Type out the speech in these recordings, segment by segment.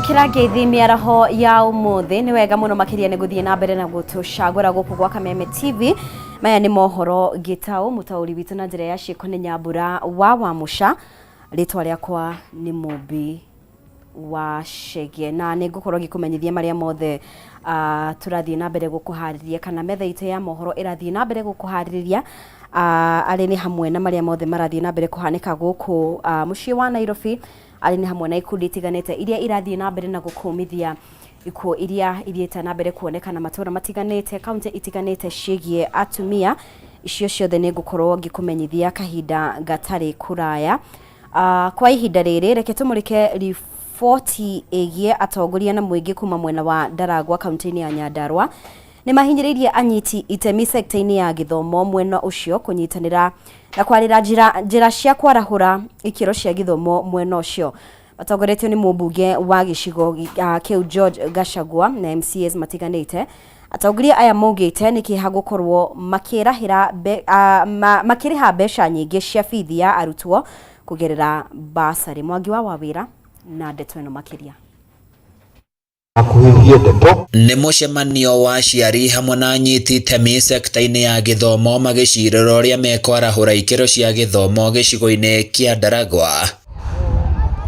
Amũkĩra ngeithi mĩaraho ya ũmũthĩ. Nĩ wega mũno makĩria nĩ gũthiĩ na mbere na gũtũcagũra gũkũ gwa Kameme TV. Maya nĩ mohoro ngĩtaũ mũtaũri witũ na njĩra ya ciĩko nĩ Nyambura wa Wamũca. Rĩtwa rĩakwa nĩ Mũmbi wa Chege, na nĩ ngũkorwo ngĩkũmenyithia marĩa mothe tũrathiĩ na mbere gũkũharĩria, kana metha itũ ya mohoro ĩrathiĩ na mbere gũkũharĩrĩria, arĩ nĩ hamwe na marĩa mothe marathiĩ na mbere kũhanĩka gũkũ mũciĩ wa Nairobi, arĩ nĩ hamwe na ikundi itiganĩte iria irathiĩ na mbere na gũkũmithia ikuũ iria ithiĩte na mbere kuonekana matũra matiganĩte, kaunti itiganĩte ciĩgiĩ atumia. Icio ciothe nĩ ngũkorwo ngĩkũmenyithia kahinda gatarĩ kũraya. Kwa ihinda rĩrĩ, reke tũmũrĩke riboti ĩgiĩ atongoria na mũingĩ kuma mwena wa Ndaragwa kaunti-inĩ ya Nyandarua nĩ mahinyĩrĩirie anyiti itemi sekta-inĩ ya gĩthomo mwena ũcio kũnyitanĩra na kwarĩra njĩra cia kwarahũra ikĩro cia gĩthomo mwena ũcio. Matongoretio nĩ mũmbunge wa gĩcigo kĩu George Gachagua na MCAs matiganĩte. Atongoria aya maugĩte nĩ kĩeha gũkorwo makĩrahĩra makĩrĩha mbeca nyingĩ cia bithi ya arutwo kũgerera basarĩ. Mwangi wa Wawĩra na ndeto ĩno makĩria. Akuhĩrĩrie ndeto. Nĩ mũcemanio wa aciari hamwe na anyiti itemi sekta-inĩ ya gĩthomo magĩcirĩra ũrĩa mekwarahũra ikĩro cia gĩthomo gĩcigo-inĩ kĩa Ndaragwa.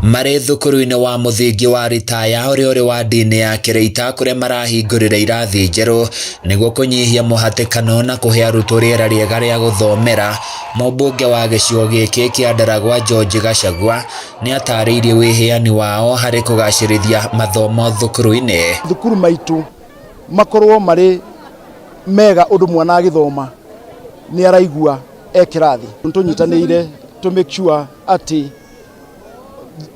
Marĩ thukuru-inĩ wa mũthingi wa Ritaya ũrĩa ũrĩ wa ndini ya Kĩrĩita kũrĩa marahingũrire irathi njerũ nĩguo kũnyihia mũhatĩkano na kũhe arutwo rĩera rĩega rĩa gũthomera. Mũmbunge wa gĩcigo gĩkĩ kĩa Ndaragwa George Gachagua nĩ atarĩirie wĩheani wao harĩ kũgacĩrithia mathomo thukuru-inĩ. Thukuru maitũ makorwo marĩ mega ũndũ mwana agĩthoma nĩ araigua e kĩrathi. Tũnyitanĩire to make sure atĩ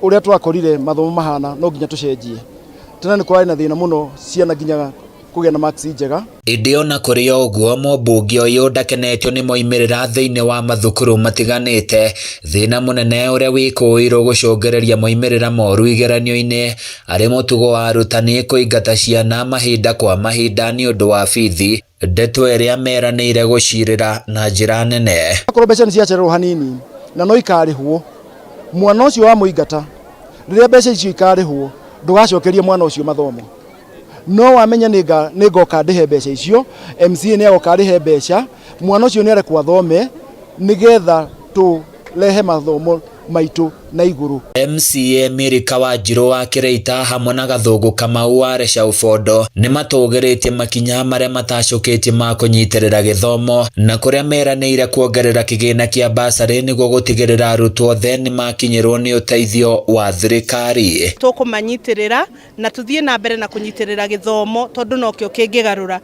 ũrĩa twakorire mathomo mahana no nginya tũcenjie. Tene nĩ kũrarĩ na thĩna mũno ciana nginya kũgĩa na marks njega. Ĩndĩ ona kũrĩ o ũguo, mũmbunge ũyũ ndakenetio nĩ moimĩrĩra thĩinĩ wa mathukuru matiganĩte, thĩna mũnene ũrĩa wĩkũĩirwo gũcũngĩrĩria moimĩrĩra moru igeranio-inĩ arĩ mũtugo wa arutani kũingata ciana mahinda kwa mahinda nĩ ũndũ wa bithi, ndeto ĩrĩa meranĩire gũcirĩra na njĩra nene. Akorwo mbeca nĩ ciacererwo hanini na no ikarĩhwo, mwana ũcio wa mũingata rĩrĩa mbeca icio ikarĩhwo ndũgacokerie mwana ũcio mathomo. No wamenya nĩ ngoka ndĩhe mbeca icio, MCA nĩ agoka arĩhe mbeca, mwana ũcio nĩ arekwo athome nĩgetha tũrehe mathomo maitũ na igũrũ. MCA Milika Wanjiru wa Kĩrĩita hamwe na Gathũngũ Kamau wa Resha Ubondo nĩ matũgĩrĩtie makinya marĩa matacũkĩtie ma kũnyitĩrĩra gĩthomo na kũrĩa meranĩire kuongerera kĩgĩna kĩa basarĩ nĩguo gũtigĩrĩra arutwo othe nĩ makinyĩrwo nĩ ũteithio wa thirikari. Tũkũmanyitĩrĩra na tuthiĩ na mbere na kũnyitĩrĩra gĩthomo tondũ nokĩo kĩngĩgarũra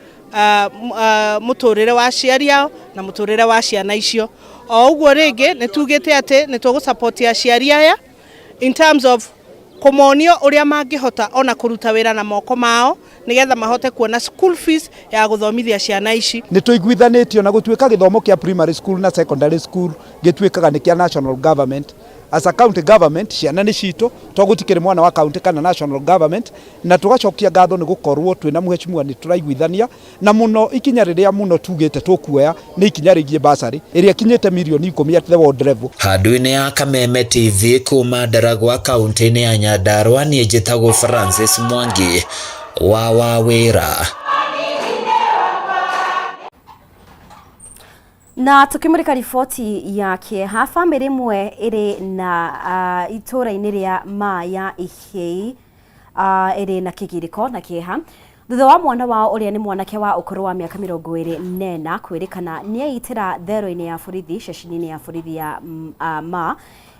mũtũrĩre wa aciari ao na mũtũrĩre wa ciana icio. O ũguo rĩngĩ nĩ tugĩte atĩ nĩ tũgũ support aciari aya in terms of kũmonio ũrĩa mangĩhota ona kũruta wĩra na moko mao nĩgetha mahote kuona school fees ya gũthomithia ciana ici. Nĩ tũiguithanĩtio na gũtuĩka gĩthomo kĩa primary school na secondary school gĩtuĩkaga nĩ kĩa national government. As a county government ciana nĩ citũ, to gũtikĩrĩ mwana wa county kana national government, na tũgacokia ngatho nĩ gũkorwo twĩna mheshimiwa nĩ tũraiguithania na mũno ikinya rĩrĩa mũno tugĩte tũkuoya nĩ ikinya rĩgiĩ bursary ĩrĩa ĩkinyĩte mirioni 10 at the world level. Handũ-inĩ ya Kameme TV kuma Ndaragwa kaunti-inĩ ya Nyandarua, niĩ njĩtagwo Francis Mwangi wa Wawĩra. Na tukimurika riboti ya kĩeha, bamĩrĩ ĩmwe ĩrĩ na itũũra-inĩ rĩa Ma ya Ihĩi ĩrĩ na kĩgirĩko na kĩeha thutha wa mwana wao ũrĩa nĩ mwanake wa ũkũrũ wa mĩaka 24 kwĩrĩkana nĩeitĩra thero-inĩ ya borithi ceceni-inĩ ya borithi ya Ma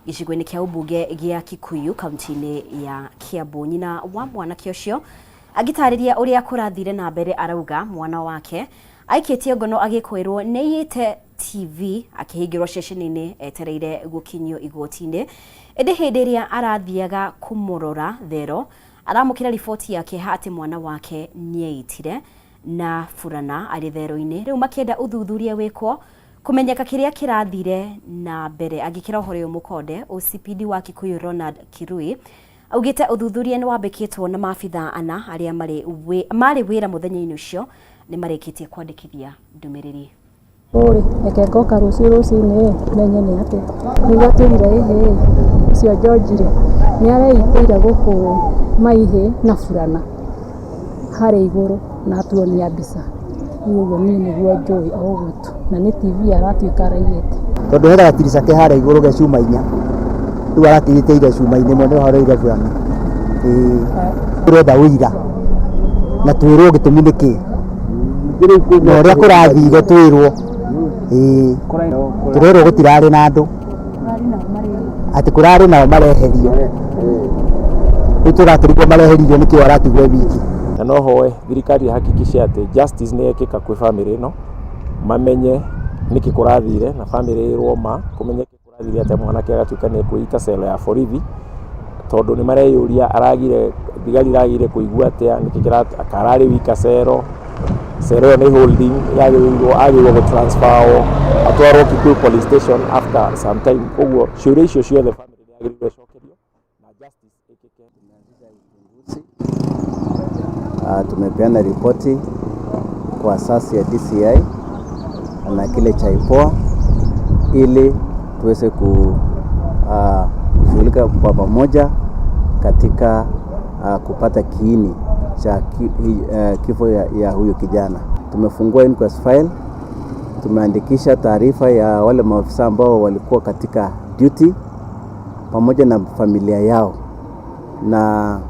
gĩcigo-inĩ kĩa ũmbunge gĩa Kikuyu kaunti-inĩ ya Kiambu. Nyina wa mwanake ũcio agĩtarĩria ũrĩa kũrathire na mbere arauga mwana wake aikĩtie ngono agĩkwĩrwo nĩaiyĩte TV akĩhingĩrwo ceceni-inĩ etereire gũkinyio igoti-inĩ, ĩndĩ hĩndĩ ĩrĩa arathiaga kũmũrora thero aramũkĩra riboti ya kĩeha atĩ mwana wake nĩeitire na burana arĩ thero-inĩ. Rĩu makĩenda ũthuthuria wĩkwo kũmenyeka kĩrĩa kĩrathire na mbere. Angĩkĩra ũhoro ũyũ mũkonde, OCPD wa Kikuyu Ronald Kirui augĩte ũthuthuria nĩ wambĩkĩtwo na maabithaa ana arĩa marĩ wĩra mũthenya-inĩ ũcio nĩ marĩkĩtie kwandĩkithia ndũmĩrĩri. Ũĩ reke ngoka rũciũ rũcinĩ menye nĩ atĩa. Nĩguo atwĩrire ĩhĩ ũcio George rĩ nĩ areitĩire gũkũ maihĩ na burana harĩa igũrũ na atuonia mbica. Rĩu ũguo niĩ nĩguo njũĩ o ũguo tu, na nĩ TV aratuĩka araiyĩte. Tondũ hena gatirica ke harĩa igũrũ ge cuma inya, rĩu aratirĩtĩire cuma-inĩ ĩmwe nĩho aroire burana. Ĩĩ tũrenda ũira na twĩrwo gĩtũmi nĩ kĩĩ na ũrĩa kũrathire twĩrwo. Ĩĩ tũrerwo gũtirarĩ na andũ, atĩ kũrarĩ nao mareherio, rĩu tũrakĩrigwo mareheririo nĩkĩo aratigwo e wiki. Na no hoe thirikari ĩhakikishe atĩ justice nĩ yekĩka kwĩ famĩlĩ ĩno, mamenye nĩkĩ kũrathire na famĩlĩ ĩrwo ma kũmenyeke kũrathire atĩa mwanake agatuĩka nĩ ekwĩita cell ya borithi, tondũ nĩ mareyũria aragire thigari iragire kũigua atĩa nĩkĩ kararĩ wika cero, cero ĩyo nĩ holding yagĩrĩirwo agĩrĩirwo gũ transfer wo atwarwo Kikuyu police station after some time. Koguo ciũria icio ciothe famĩlĩ nĩ yagĩrĩirwo ĩcokerio na justice ĩkĩke. Tumepeana ripoti kwa asasi ya DCI na kile cha IPOA ili tuweze kushughulika kwa pamoja katika kupata kiini cha kifo ya huyu kijana. Tumefungua inquest file, tumeandikisha taarifa ya wale maafisa ambao walikuwa katika duty pamoja na familia yao, na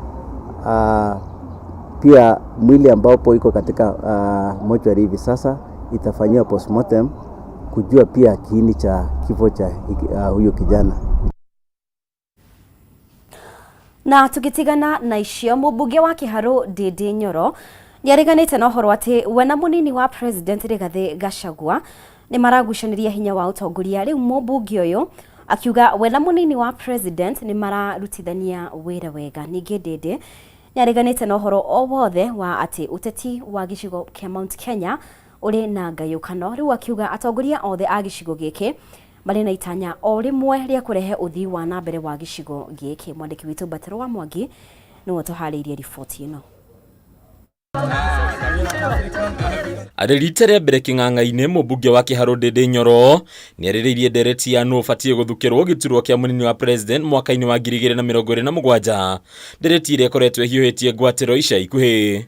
pia mwili ambapo iko katika mochwari hivi sasa itafanyiwa postmortem kujua pia kiini cha kifo cha huyu kijana. Na tugitigana na icio, mũmbunge wa Kiharu Ndindi Nyoro nĩareganĩte na ũhoro atĩ we na mũnini wa president Rigathĩ Gachagua nĩ maragucanĩria hinya wa ũtongoria. Rĩu mũmbunge ũyũ akiuga we na mũnini wa president nĩ mararutithania wĩra wega. Ningĩ Ndindi nĩareganĩte na ũhoro o wothe wa atĩ ũteti wa gĩcigo kĩa Mount Kenya ũrĩ na ngayũkano. Rĩu akiuga atongoria othe a gĩcigo gĩkĩ marĩ na itanya o rĩmwe rĩa kũrehe ũthii wa na mbere wa gĩcigo gĩkĩ. Mwandĩki witũ Mbatero wa Mwangi nĩwe ũtũharĩirie riboti ĩno. Arĩ rita rĩa mbere kĩng'ang'a-inĩ, mũmbunge wa Kĩharũ Ndindi Nyoro nĩarĩrĩirie ndereti ya nũ ũbatiĩ gũthukĩrwo gĩturwa kĩa mũnini wa president mwaka-inĩ wa 2027, ndereti ĩrĩa ĩkoretwo ĩhiũhĩtie ngwatĩro ica ikuhĩ.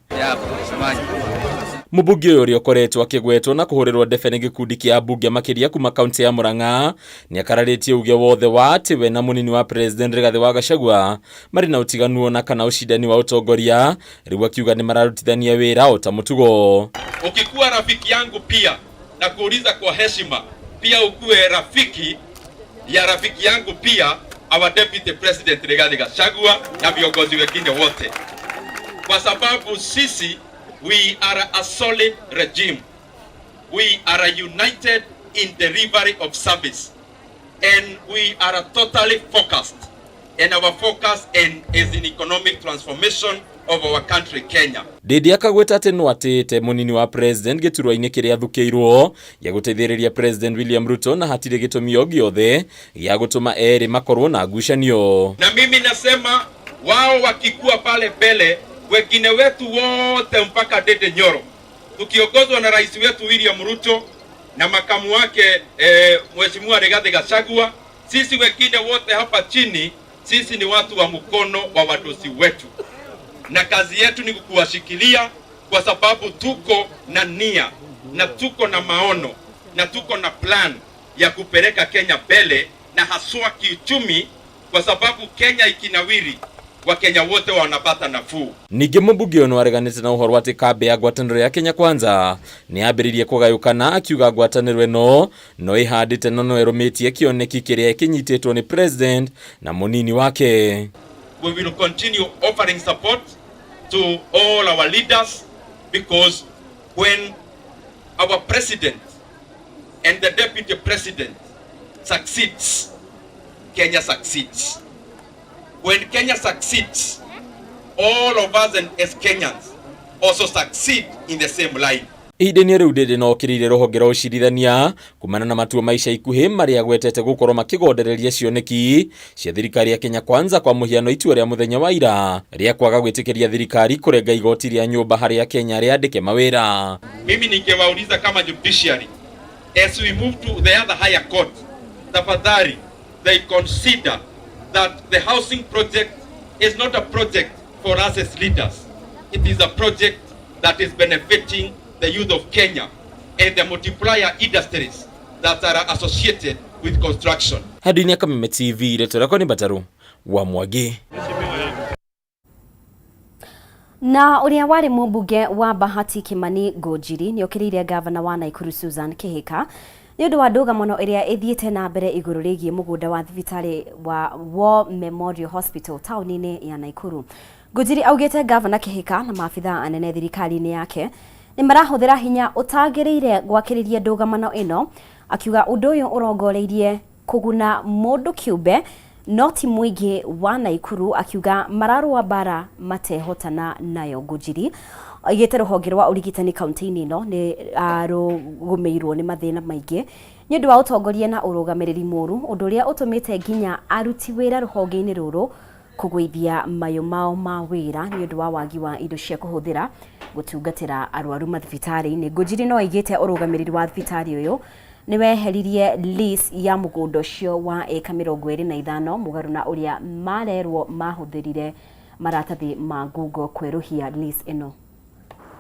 Mũmbunge ũyũ ũrĩa ũkoretwo akĩgwetwo na kũhũrĩrwo ndebe nĩ gĩkundi kĩa ambunge makĩria kuma kaunti ya Murang'a nĩakararĩtie uge wothe wa atĩ we na mũnini wa president Rigathĩ wa Gachagua marĩ na ũtiganu ona kana ũcindani wa ũtongoria, rĩu akiuga nĩ mararutithania wĩra o ta mũtugo. Ukikuwa rafiki yangu pia na kuuliza kwa heshima, pia ukuwe rafiki ya rafiki yangu pia our deputy president Rigathi Gachagua na viongozi wengine wote, kwa sababu sisi we are a solid regime, we are united in delivery of service and we are totally focused, and our focus is in economic transformation of our country Kenya. Ndindi akagweta atĩ no atĩĩte mũnini wa president gĩturwa-inĩ kĩrĩa athukĩirwo gĩa gũteithĩrĩria president William Ruto na hatirĩ gĩtũmi o gĩothe gĩa gũtũma erĩ makorwo na ngucanio. Na mimi nasema wao wakikuwa pale mbele, wengine wetu wote mpaka Ndindi Nyoro tukiongozwa na rais wetu William Ruto na makamu wake Mheshimiwa Rigathi Gachagua, sisi wengine wote hapa chini, sisi ni watu wa mkono wa wadosi wetu, na kazi yetu ni kuwashikilia, kwa sababu tuko na nia na tuko na maono na tuko na plan ya kupeleka Kenya mbele na haswa kiuchumi, kwa sababu Kenya ikinawiri Wakenya wote wanapata nafuu. Ningĩ mũmbunge ũyũ nĩwareganĩte na ũhoro atĩ kambĩ ya ngwatanĩro ya Kenya Kwanza nĩyambĩrĩirie kũgayũkana, akiuga ngwatanĩro ĩno no ĩhandĩte na no ĩrũmĩtie kĩoneki kĩrĩa kĩnyitĩtwo nĩ president na mũnini wake. We will continue offering support to all our leaders, because when our president and the deputy president succeeds, Kenya succeeds. When Kenya succeeds, all of us and as Kenyans also succeed in the same line. Ihinda-inĩ rĩu Ndindi no okĩrĩire rũhonge rwa ũcirithania kumana na matua ma ica ikuhĩ marĩa agwetete gũkorwo makĩgondereria cioneki cia thirikari ya Kenya Kwanza, kwa mũhiano itua rĩa mũthenya wa ira rĩa kwaga gwĩtĩkĩria thirikari kũrenga igoti rĩa nyũmba harĩa Kenya rĩandĩke mawĩra. Mimi ningewauliza kama judiciary, as we move to the other higher court, tafadhali they consider that the housing project is not a project for us as leaders. It is a project that is benefiting the youth of Kenya and the multiplier industries that are associated with construction. Handũ-inĩ ya Kameme TV, rĩtwa rĩakwa nĩ Mbatarũ wa Mwangi. Na ũrĩa warĩ mũmbunge wa Bahati Kimani Ngunjiri nĩ okĩrĩire ngavana wa Naikuru Susan Kihika nĩ ũndũ wa ndũgamano ĩrĩa ĩthiĩte na mbere igũrũ rĩgiĩ mũgũnda wa thibitarĩ wa War Memorial Hospital taũni-inĩ ya Naikuru. Ngunjiri augĩte ngavana Kihika na maabithaa anene thirikari-inĩ yake nĩ marahũthĩra hinya ũtagĩrĩire gwakĩrĩria ndũgamano ĩno, akiuga ũndũ ũyũ ũrongoreirie kũguna mũndũ kĩũmbe no ti mũingĩ wa Naikuru, akiuga mararũa mbara matehotana nayo. Ngunjiri oigĩte rũhonge rwa ũrigitani kaunti-inĩ ĩno nĩ rũgũmĩirwo nĩ mathĩna maingĩ nĩ ũndũ wa ũtongoria na ũrũgamĩrĩri mũru, ũndũ ũrĩa ũtũmĩte nginya aruti wĩra rũhonge-inĩ rũrũ kũgũithia mayũ mao ma wĩra nĩ ũndũ wa wagi wa indo cia kũhũthĩra gũtungatĩra arwaru mathibitarĩ-inĩ. Ngunjiri no aigĩte ũrũgamĩrĩri wa thibitarĩ ũyũ nĩ weheririe lease ya mũgũnda ũcio wa ĩka 25 mũgarũ na ũrĩa marerwo mahũthĩrire maratathi ma ngungo kwerũhia lease ĩno.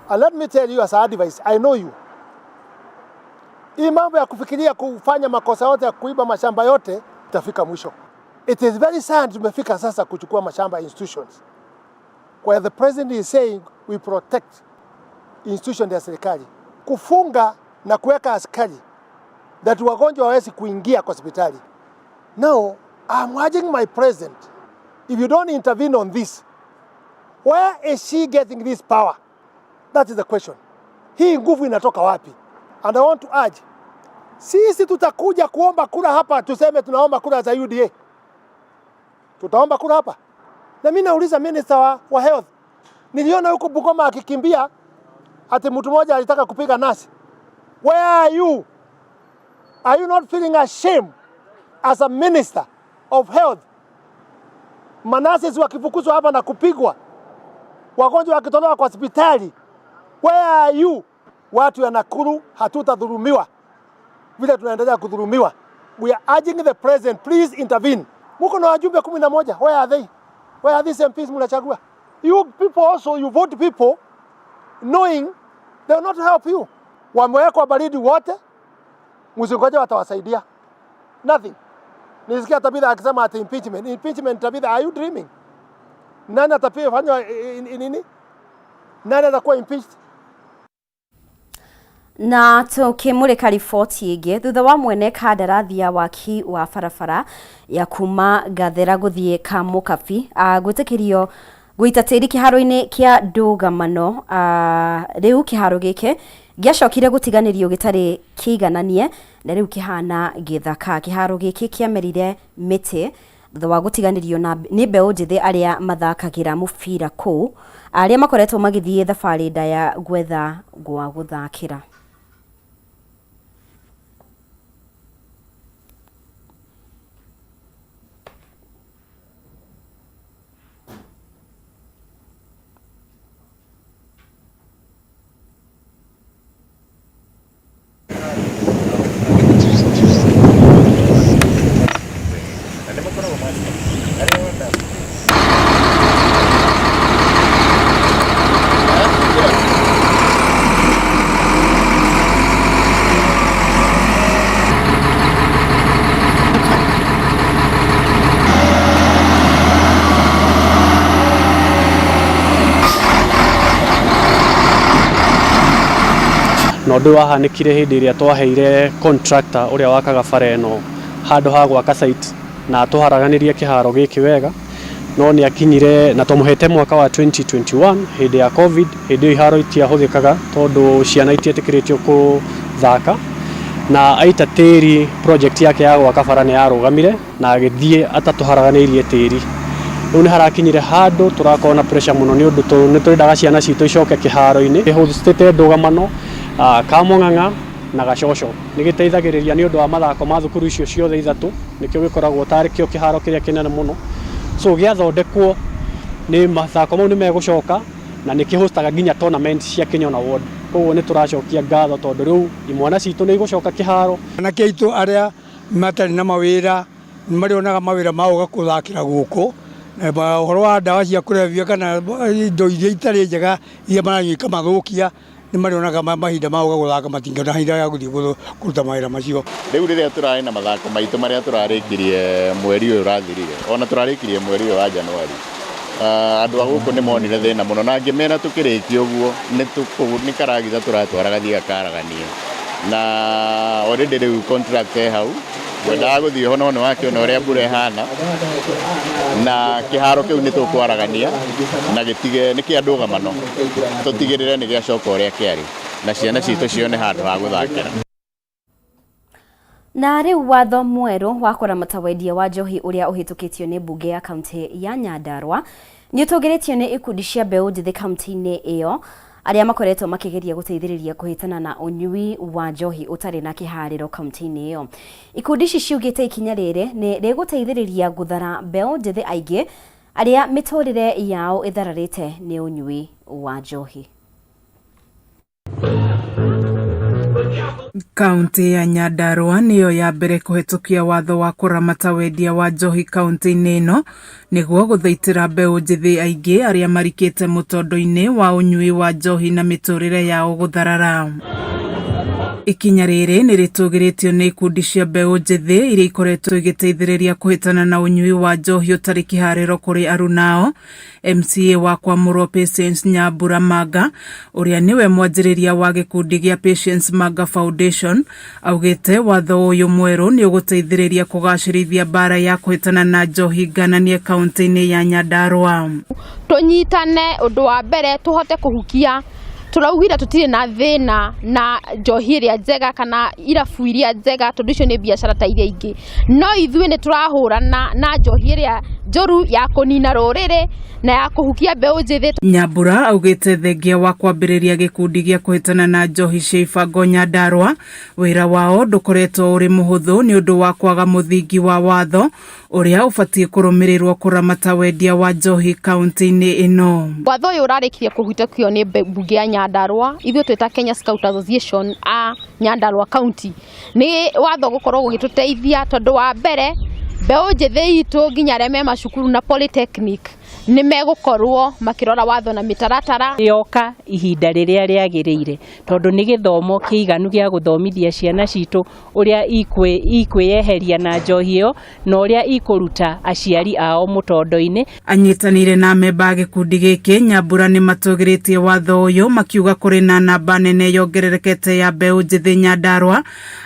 And let me tell you as advice, I know you. Hii mambo ya kufikiria kufanya makosa yote ya kuiba mashamba yote itafika mwisho. It is very sad tumefika sasa kuchukua mashamba institutions. Where the president is saying we protect institution ya serikali. Kufunga na kuweka askari that wagonjwa hawezi kuingia kwa hospitali. Now, I'm urging my president, if you don't intervene on this, where is she getting this power? That is the question. Hii nguvu inatoka wapi? And I want to urge, sisi tutakuja kuomba kura hapa, tuseme tunaomba kura za UDA. Tutaomba kura hapa. Na mimi nauliza minister wa health, niliona huko Bungoma akikimbia ati mtu mmoja alitaka kupiga nasi. Where are you? Are you not feeling ashamed as a minister of health? Manurses wakifukuzwa hapa na kupigwa, wagonjwa wakitolewa kwa hospitali. Where are you? Watu ya Nakuru hatutadhulumiwa vile tunaendelea kudhulumiwa. We are urging the president, please intervene. Muko na wajumbe 11. Where are they? Where are these MPs mnachagua? You people also, you vote people knowing they will not help you. Wamewekwa baridi wote, msingoje watawasaidia. Nothing. Nisikia Tabitha akisema ati impeachment. Impeachment, Tabitha, are you dreaming? Nani atapiga fanywa nini? Nani atakuwa impeached? Na tukimurika riboti ĩngĩ, thutha wa mwene kandarathi ya waki wa barabara ya kuma Gathera gũthiĩ Kamũkabi gwĩtĩkĩrio gũita tĩri kĩharo-inĩ kĩa ndũgamano, rĩu kĩharo gĩkĩ gĩacokire gũtiganĩrio gĩtarĩ kĩigananie na rĩu kĩhana gĩthaka. Kĩharo gĩkĩ kĩamerire mĩtĩ thutha wa gũtiganĩrio nĩ mbeũ njĩthĩ arĩa mathakagĩra mũbira kũu, arĩa makoretwo magĩthiĩ thabarĩ ndaya gwetha gwa gũthakĩra. Na ũndũ ũyũ wahanĩkire hĩndĩ ĩrĩa twaheire contractor ũrĩa wakaga bara ĩno handũ ha gwaka site na atũharaganĩrie kĩharo gĩkĩ wega, no nĩ akinyire na twamũhete mwaka wa 2021 hĩndĩ ya COVID. Hĩndĩ ĩyo iharo itiahũthĩkaga tondũ ciana itietĩkĩrĩtio kũthaka, na aita tĩri project yake ya gwaka bara nĩ yarũgamire na agĩthiĩ atatũharaganĩirie tĩri. Rĩu nĩ harakinyire handũ tũrakorwo na pressure mũno nĩ ũndũ nĩ tũrendaga ciana citũ icoke kĩharo-inĩ. Ĩhostĩte ndũgamano Kamũng'ang'a na Gacoco, nĩ gĩteithagĩrĩria nĩ ũndũ wa mathako ma thukuru icio ciothe ithatũ, nĩkĩo gĩkoragwo tarĩ kĩo kĩharo kĩrĩa kĩnene mũno. So gĩathondekwo nĩ mathako mau nĩ megũcoka, na nĩ kĩhostaga nginya tournament cia Kĩnyona Ward. Koguo nĩ tũracokia ngatho tondũ rĩu imwana citũ nĩ igũcoka kĩharo. Anake aitũ arĩa matarĩ na mawĩra nĩ marĩonaga mawĩra ma gũka kũthakĩra gũkũ, Ũhoro wa ndawa cia kũrebia kana indo iria itarĩ njega iria maranyua ikamathũkia, nĩ marĩonaga mahinda ma gũka gũthaka, matingĩona ihinda rĩa gũthiĩ kũruta mawĩra macio. Rĩu rĩrĩa tũrarĩ na mathako maitũ marĩa tũrarĩkirie mweri ũyũ ũrathirire, ona tũrarĩkirie mweri ũyũ wa Januari, andũ a gũkũ nĩ monire thĩna mũno, na ngĩmera tũkĩrĩkia ũguo nĩ karagita tũratwara gathiĩ gakaraganie, na already rĩu contract ĩ hau, ngwendaga gũthiĩ ho no nĩ wakĩona ũrĩa mbura ĩhana, na kĩharo kĩu nĩ tũkwaragania na gĩtige nĩ kĩa ndũgamano, tũtigĩrĩre nĩ gĩacoka ũrĩa kĩarĩ na ciana citũ cione handũ ha gũthakĩra. Na rĩu watho mwerũ wa kũramata wendia wa njohi ũrĩa ũhĩtũkĩtio nĩ mbunge ya kaunti ya Nyandarua nĩ ũtũgĩrĩtio nĩ ikundi cia mbeũ njĩthĩ kaunti-inĩ ĩyo, arĩa makoretwo makĩgeria gũteithĩrĩria kũhĩtana na ũnyui wa njohi ũtarĩ na kĩharĩro kaunti-inĩ ĩyo. Ikundi ici ciugĩte ikinya rĩrĩ nĩ rĩgũteithĩrĩria gũthara mbeũ njĩthĩ aingĩ arĩa mĩtũrĩre yao ĩthararĩte nĩ ũnyui wa njohi. Kaunti ya Nyandarua nĩyo ya mbere kũhetũkia watho wa kũramata wendia wa njohi kaunti-inĩ ĩno nĩguo gũthaitĩra mbeũ njĩthĩ aingĩ arĩa marikĩte mũtondo-inĩ wa ũnyui wa njohi na mĩtũrĩre yao gũtharara. Ikinya rĩrĩ nĩ rĩtũgĩrĩtio nĩ ikundi cia mbeũ njĩthĩ iria ikoretwo igĩteithĩrĩria kũhĩtana na ũnyui wa njohi ũtarĩ kĩharĩro kũrĩ arunao. MCA wa Kwamũrwo Patience Nyambura Manga, ũrĩa nĩwe mwanjĩrĩria wa gĩkundi gĩa Patience Manga Foundation, augĩte watho ũyũ mwerũ nĩ ũgũteithĩrĩria kũgacĩrithia mbara ya kũhĩtana na njohi ngananie kaunti-inĩ ya Nyandarua. Tũnyitane ũndũ wa mbere tũhote kũhukia, tũraugire tũtirĩ na thĩna na njohi ĩrĩa njega kana irabu iria njega, tondũ icio nĩ biacara ta iria ingĩ, no ithuĩ nĩ tũrahũrana na njohi ĩrĩa njũru ya kũnina rũrĩrĩ na ya kũhukia mbeũ njĩthĩ. Nyambura augĩte thengia wa kwambĩrĩria gĩkundi gĩa kũhĩtana na njohi cia ibango Nyandarua, wĩra wao ndũkoretwo ũrĩ mũhũthũ nĩ ũndũ wa kwaga mũthingi wa watho ũrĩa ũbatiĩ kũrũmĩrĩrwo kũramata wendia wa njohi kaunti-inĩ ĩno. Watho ũyũ ũrarĩkirie kũhĩtũkio nĩ mbunge ya Nyandarua, ithuĩ twĩ ta Kenya Scout Association a Nyandarua County, nĩ watho gũkorwo ũgĩtũteithia tondũ wa mbere mbeũ njĩthĩ itũ nginya arĩa me macukuru na polytechnic nĩ megũkorwo makĩrora watho na mĩtaratara. Yoka ihinda rĩrĩa rĩagĩrĩire tondũ nĩ gĩthomo kĩiganu gĩa gũthomithia ciana citũ ũrĩa ikwĩyeheria na njohi ĩyo na ũrĩa ikũruta aciari ao mũtondo-inĩ. Anyitanĩire na amemba a gĩkundi gĩkĩ Nyambura nĩ matũgĩrĩtie watho ũyũ makiuga kũrĩ na namba nene yongererekete ya mbeũ njĩthĩ Nyandarua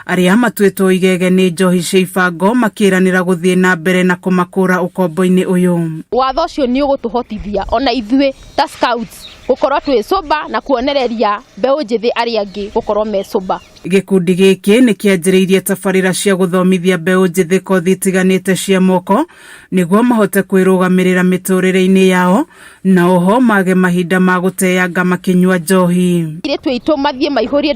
arĩa matuĩtwo igege nĩ njohi cia ibango, makĩranĩra gũthiĩ na mbere na kũmakũra ũkombo-inĩ ũyũ. Watho ũcio nĩ ũgũtũhotithia ona ithuĩ ta scouts gũkorwo twĩ sober na kuonereria mbeũ njĩthĩ arĩa angĩ gũkorwo me sober. Gĩkundi gĩkĩ nĩ kĩanjĩrĩirie tabarĩra cia gũthomithia mbeũ njĩthĩ kothi itiganĩte cia moko nĩguo mahote kwĩrũgamĩrĩra mĩtũrĩre-inĩ yao na oho mage mahinda ma gũteanga makĩnyua njohi. Airĩtu aitũ mathiĩ maihũrie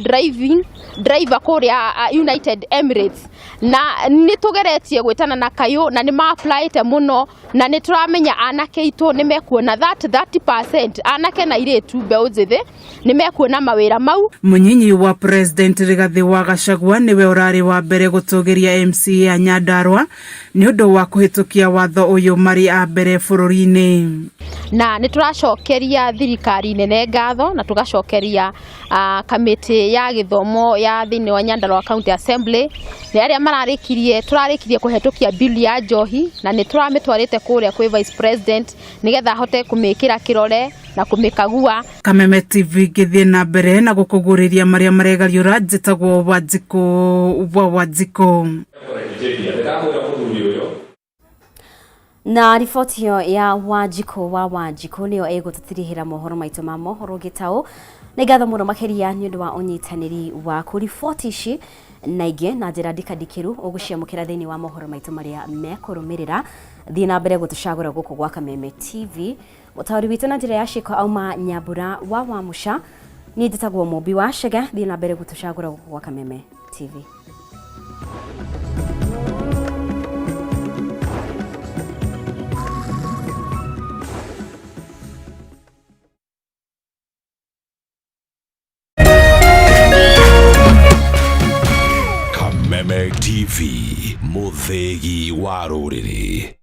driver kũrĩa United Emirates, na nĩ tũgeretie gwĩtana na kayũ na nĩ ma-applyĩte mũno na nĩ tũramenya anake aitũ nĩ mekuona that 30% anake na airĩtu mbeũ njĩthĩ nĩ mekuona mawĩra mau. Mũnyinyi wa President Rigathi wa Gachagua nĩwe ũrarĩ wa mbere gũtũgĩria MCA a Nyandarua nĩ ũndũ wa kũhĩtũkia watho ũyũ marĩ a mbere bũrũri-inĩ. Na nĩ tũracokeria thirikari nene ngatho na tũgacokeria kamĩtĩ ya gĩthomo ya thĩinĩ wa Nyandarua County Assembly nĩ arĩa tũrarĩkirie kũhetũkia bill ya njohi na nĩ tũramĩtwarĩte kũrĩa kwĩ Vice President nĩgetha ahote kũmĩkĩra kĩrore na kũmĩkagua. Kameme TV ngĩthiĩ na mbere na gũkũgũrĩria marĩa maregariũra, njĩtagwo Wanjikũ wa Wanjikũ. Na riboti ĩyo ya Wanjikũ wa Wanjikũ nĩyo ĩgũtũtirihĩra mohoro maitũ ma mohoro gĩtaũ. Nĩ ngatho mũno makĩria nĩ ũndũ wa ũnyitanĩri waku. Riboti ici na ingĩ na njĩra ndikandikĩru ũgũciamũkĩra thĩinĩ wa mohoro maitũ marĩa mekũrũmĩrĩra. Thiĩ na mbere gũtũcagũra gũkũ gwa Kameme TV. Mũtaũri witũ na njĩra ya ciĩko auma Nyambura wa Wamuca. Niĩ njĩtagwo Mũmbi wa Chege. Thiĩ na mbere gũtũcagũra gũkũ gwa Kameme TV. Kameme TV, mũthĩgi wa rũrĩrĩ.